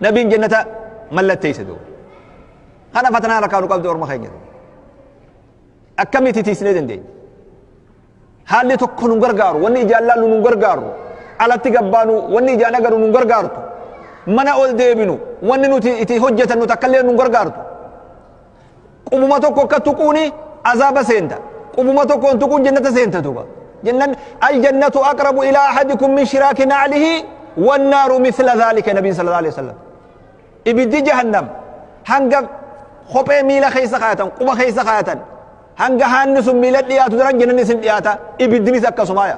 Nabiin jannata mallatteeyse duuba. Kana fatanaa harkaa nu qabdi orma keenya. Akkamitti tiisnee dandeenya? Haalli tokko nu gargaaru, wanni ijaan laallu nu gargaaru, alatti gabbaanu wanni ijaan agarru nu gargaartu, mana ol deebinu wanni nuti itti hojjetannu takkallee nu gargaartu. Qubuma tokko akka tuquuni azaaba seenta. Qubuma tokkoon tuquun jannata seenta duuba. Jannan aljannatu aqrabu ilaa ahadikum min shiraaki na'lihi wannaaru mithla dhalika nabiin sallallahu alaihi wasallam. Ibiddi jahannam hanga kophee miila keessa kaayatan, quba keessa kaayatan, hanga haanni sun miila dhiyaatu daran jannanni isin dhiyaata, ibiddinis akkasumaaya.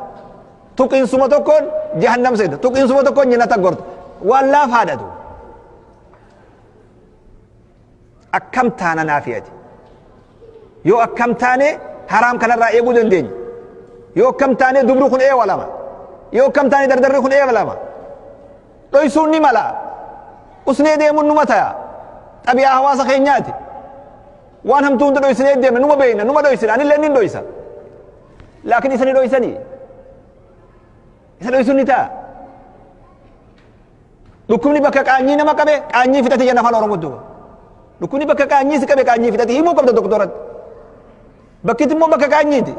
Tuqiinsuma tokkoon jahannam seenta, tuqiinsuma tokkoon jannata gorta. Waan laafaadha duuba. Akkam taana naafiyati? Yoo akkam taane haraam kanarraa eeguu dandeenya? Yoo akkam taane dubri kun eewa lama? Yoo akkam taane dardarri kun eewa lama? Dhoysuun ni mala. Usnee deemuun numa taya. Xabi'aa hawaasa keenyaati. Waan hamtuu hunda dhoysinee deemna, numa beeyna, numa dhoysina, anillee nin dhoysa. Laakiin isa ni dhoysanii? Isa dhoysuun ni ta'a. Dhukkubni bakka qaanyii nama qabe qaanyii fixate jenna afaan Oromoo duuba. Dhukkubni bakka qaanyii si qabe qaanyii fixate himuu qabda doktoratti. Bakkitti immoo bakka qaanyiiti.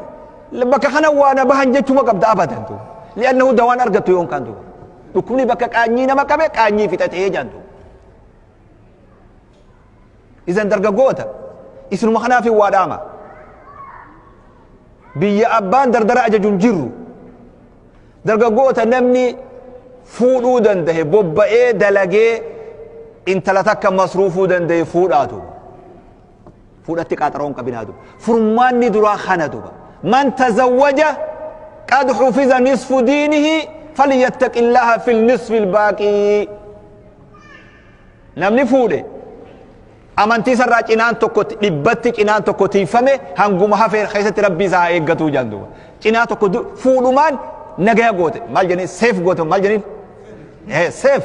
Bakka kana waan bahan jechuma qabda abadan duuba. Li'annahu dawaan argattu yoon kaan duuba. Dhukkubni bakka qaanyii nama qabe qaanyii fixatee jaan duuba. Isan dargaggoota isinuma kanaaf waa dhaama. Biyya abbaan dardara ajaju hin jirru. Dargaggoota, namni fuudhuu dandahe bobba'ee dalagee intala takka masruufuu dandahe fuudhaatu. Fuudhatti qaaxaroon qabinaatu. Furmaanni duraa kana duba. Man tazawwaja qad hufiza nisfu diinihi falyattaqillaha fil nisfi albaaqii. Namni fuudhe amantii isarraa cinaan tokko dhibbatti cinaan tokko tiifame hanguma hafee keessatti rabbii isaa haa eeggatuu jaan duuba. Cinaa tokko fuudhumaan nagaya goote, maal jedhanii seef goote, maal jedhaniin seef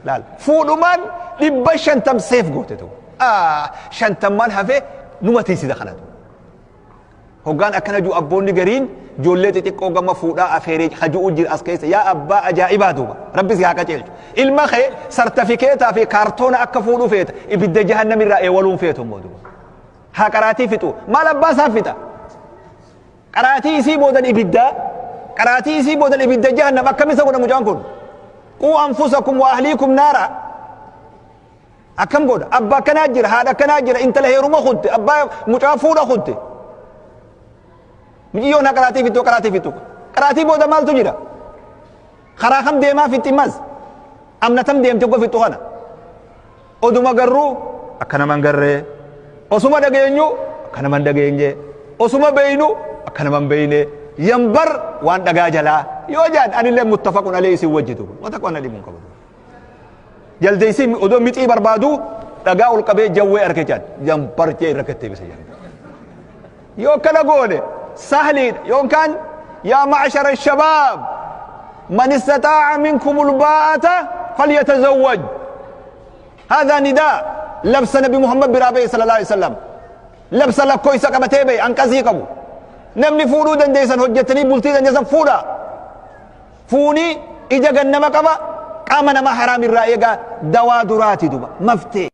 laal, fuudhumaan 50 seef goote duuba. 50n hafee numa tiisida kanatu. Hoggaan akkana jiru abboonni gariin ijoollee xixiqqoo gama fuudhaa afeeree haju'u jira as keessa. Yaa abbaa ajaa'ibaa duuba, rabbi si haa qajeelchu. Ilma kee sartifikeetaa fi kaartoona akka fuudhu feeta, ibidda jahannam irraa eewaluun feetu immoo duuba. Haa qaraatii fixu, maal abbaa isaa fixa? Qaraatii isii boodan ibiddaa, qaraatii isii boodan ibidda jahannam akkam isa godha mucaan kun? Quu anfusakum wa ahliikum naara. Akkam godha? Abbaa akkanaa jira, haadha akkanaa jira, intala heeruma kutte, abbaa mucaa fuudha kutte. Mucayyoon haa qaraatii fixu, qaraatii fixu. Qaraatii booda maaltu jira? Karaa kam deemaa fixxi mas? Amna tam deemte go fixxu kana? Oduma garruu akka naman garree. Osuma dhageenyu akka naman dhageenye. Osuma beeynu akka naman beeyne. Yambar waan dhagaa jalaa. Yoo jaan anillee muttafaqun alee isin wajjitu. Wata qonna dhibuun qabu. Jaldeessi odoo mixii barbaadu dhagaa ol qabee jawwee arge jaan jambar jee irra gattee bisa jaan. Yoo akkana goone sahliidha yookaan yaa ma'ashara shabaab, man istataa'a minkum ulbaa'ata falyatazawwaj. Hadha nidaa labsa Nabi Muhammad biraa ba'e sallallahu alaihi wasallam. Labsa lakkoofsa qabatee ba'e anqasii qabu. Namni fuudhuu dandeessan, hojjettanii bultii dandeessan fuudhaa. Fuunii ija gannama qaba, qaama nama haraam irraa eegaa, dawaa duraati duba maftee.